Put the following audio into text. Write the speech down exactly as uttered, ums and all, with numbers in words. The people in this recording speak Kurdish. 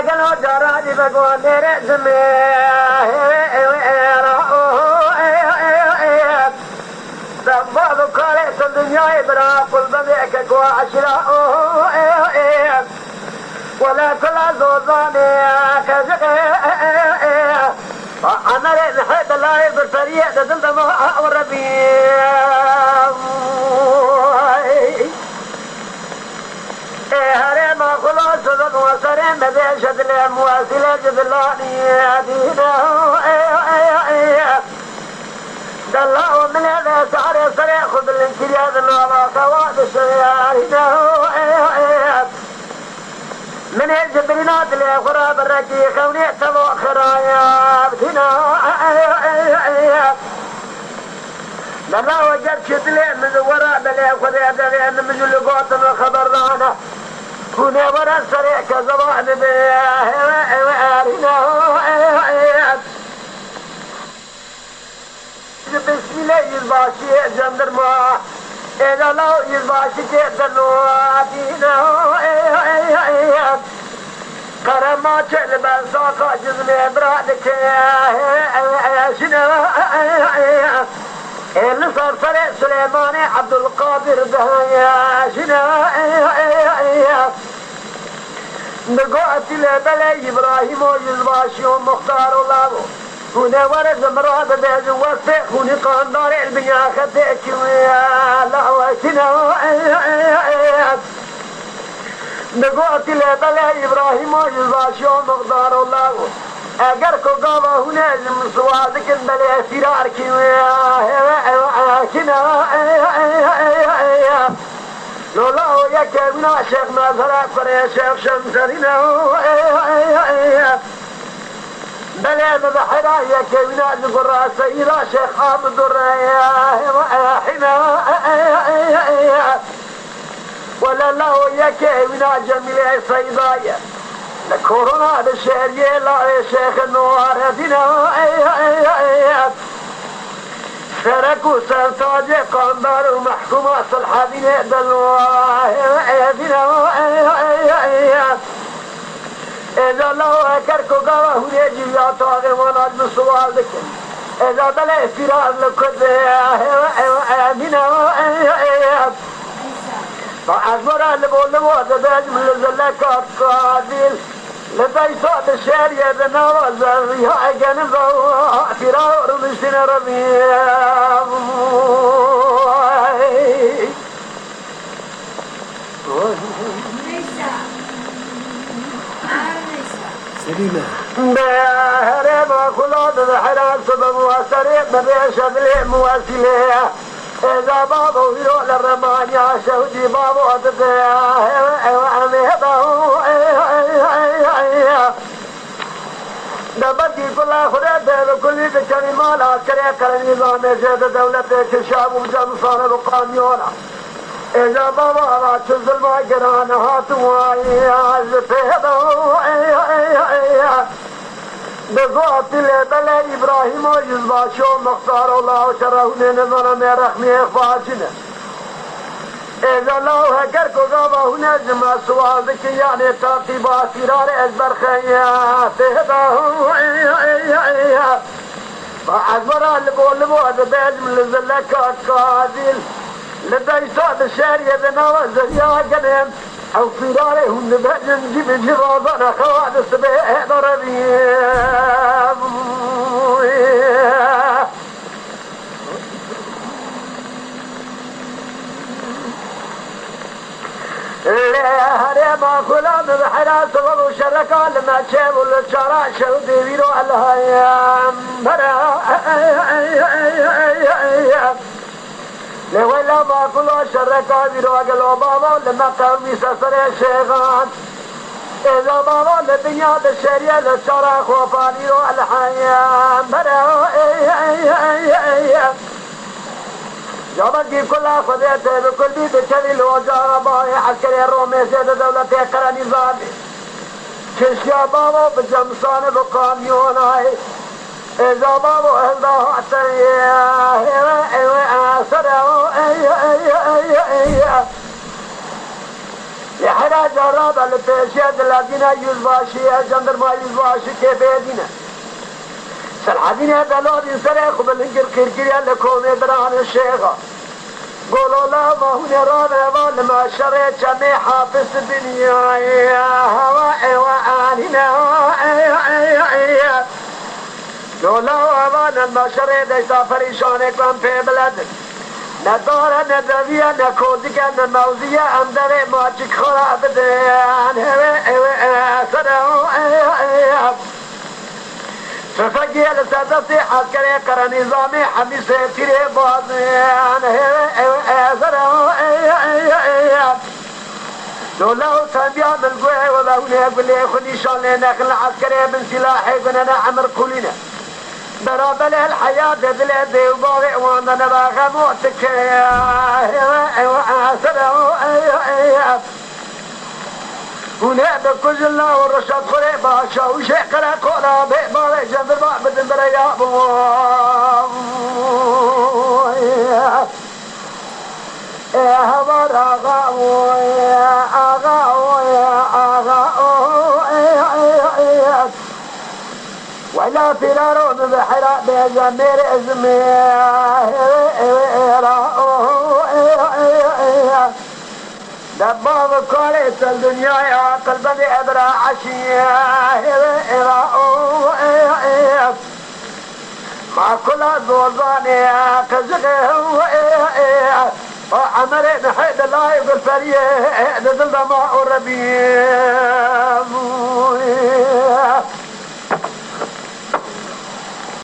Gelo cara dî be go nêrê zimê. Hêwê êwê êra, oho, ê, ê, ê. Te bab û karê tu dinyayê bira, qul bebê keko eşîra, oho, ê, ê. Wele kula zozanê, qeziqê, ê, ê, ê. Emerê nihê belayê bi periyê de dil dema, a, o Rebî. Ê herêma xulasizin û serê me bêje dilê muwesîlê ji dilanî dîne. Ê, ê, ê, ê. Dela û milê vê sarê serê xwe bilind kiriye di nava xewa dişiyarîne. Ê, ê, ê. Min ê ji birîna dilê xwe re bi rekî xewnê tevo xiraya bidîna. Dela we ger çi dilê min ji we re belê Xwedê devê min ji li gotin û xeberdana. Hûn ê were serê kezeba dibe. Hêwe, hêwe, erîne. Ji Bismîlê Yüzbaşiyê jandarma, êdala û yüzbaşikê delo dîne. Qerema çê li ber saqa cizmê bira dike. Jine ê li ser serê Silêmanê Ebdulqadir de jine. Digo etîlê belê Îbrahîm û yüzbaşî û muxtar û lavo. Hûn ê werin ji min re bibêjin westê xûnî qandarê li binya xetê kî wê lawekîne. Digo etîlê belê Îbrahîm û yüzbaşî û muxtar û lavo. Eger ku gava hûn ê ji min siwar dikin belê fîrar kî wê. Hêwe, hêwe, hêwe, kîne. Lola o yekê wina Şêx Mezhera kurê Şêx Şemserîne. Belê bi bihira yekê wina ji gura Seyîda Şêx Abdurrehîme. Wele la o yekê wina Cemîlê Seyda ye. Li korona di şeriyê la ê Şêx Nuwaredîne. Serek û sertacê qandar û mehkûma Silhedînê delwa. Êca law eker ku gava hûn ê cî ya taxê wana ji min siwal dikin. Êca belê firar li kurdê. Emîne. Ba ez were li bo li bo dibêjim li zileka kadîl. Li deysa di şeriyê di nava zerrîha egenim ve pîra rûniştine revî. Serî me. Bi herêma xula di hera sibim we serê bi rêşe dilê muwesîlê. Êza babo hîro li remaniya şewdî babo dide. Ewe, ewe, em ê heba. Deberkî kula xure de bi kulî di kevî mala askerê qerenî zanê jê di dewletê kişa bû cem sare bi kamyona. Êca baba va çi zilma giran hat wayî ez pê de. Bi zotî lê belê Îbrahîm û yüzbaşî û muxtar û law şerehûnê nizana me rexmiyê xwe çi ne. Êca law heger ku gava hûn ê ji me siwal dikin, yanê taqîba fîrarê ez berxeye tê de. Ba ez were li bo li bo dibêjim li zileka kadîl. Li deysa di şeriyê di nava zeriya genim. Ew fîrarê hûn dibêjin cî bi cî razana xewa di sibê hê de revî. Lê herêma xula min bi hera sibir û şereka li me çêbû li çara şewdê wîro elhayem. Bere. Lê wela ma xula şereka wîro gelo bavo li me qewmî seferê şêxan. Êza bavo li dinya di şeriye li çara xwe panîro elhayem. Bere. Cabekî kula Xwedê tê bi kurdî dikevî li ocaxa bayê eskerê Romê zêde dewletê Qerenîzadê. Kişiya bavo bi cemsane bi kamyonayê. Êza bavo hilda hate yê. Hêwe, hêwe, sere, ê, ê, ê, ê, ê, ê. Lê hera cara de li pêşiya dilezîna yüzbaşiye, jandarma yüzbaşi kêfê dîne. Selhedînê delodîn serê xwe bi lingir qîrkiriye li komê biranê şêxa. Golola ma hûnê rave va li ma şerê çemê Hafiz dinyayê. Hewa ewa anîne. Lola ava ne ma şerê deşta perîşanê ku em pê biledin. Ne dar e, ne deviye, ne kozik e, ne mewziye, em devê maçik xwe re bidin. Hêvê, hêvê, e, sere, e, e, e. Tüfekê li ser destê eskerê qere nîzamê hemî sê tîrê bazin. Hêvê, hêvê, e, sere, e, e, e, e. Dola û tendiya min guhê we ve hûn ê gulê xwe nîşan lê nexin li eskerê bin sîlahê gunene emir qûlîne. Berabelê el heyatê dilê dê û bavê wan de nebe xem û tikê. Hêwe ew esere û ey ey. Hûn ê bikujin la û reşat xwe rê ba şawişê qereqola bê bavê jandarma bidin bere ya bo. Ê heval axa oy, axa oy, axa oy. Wela firaro min bi hera bêje mêrê zimê. Ra oy. De bav kalê sel dinyaya qilbendê ebra eşiye. Ra oy. Ma kula zozanê qizixê. O emerê nihê de layê gulperiyê de dil de ma o rebî.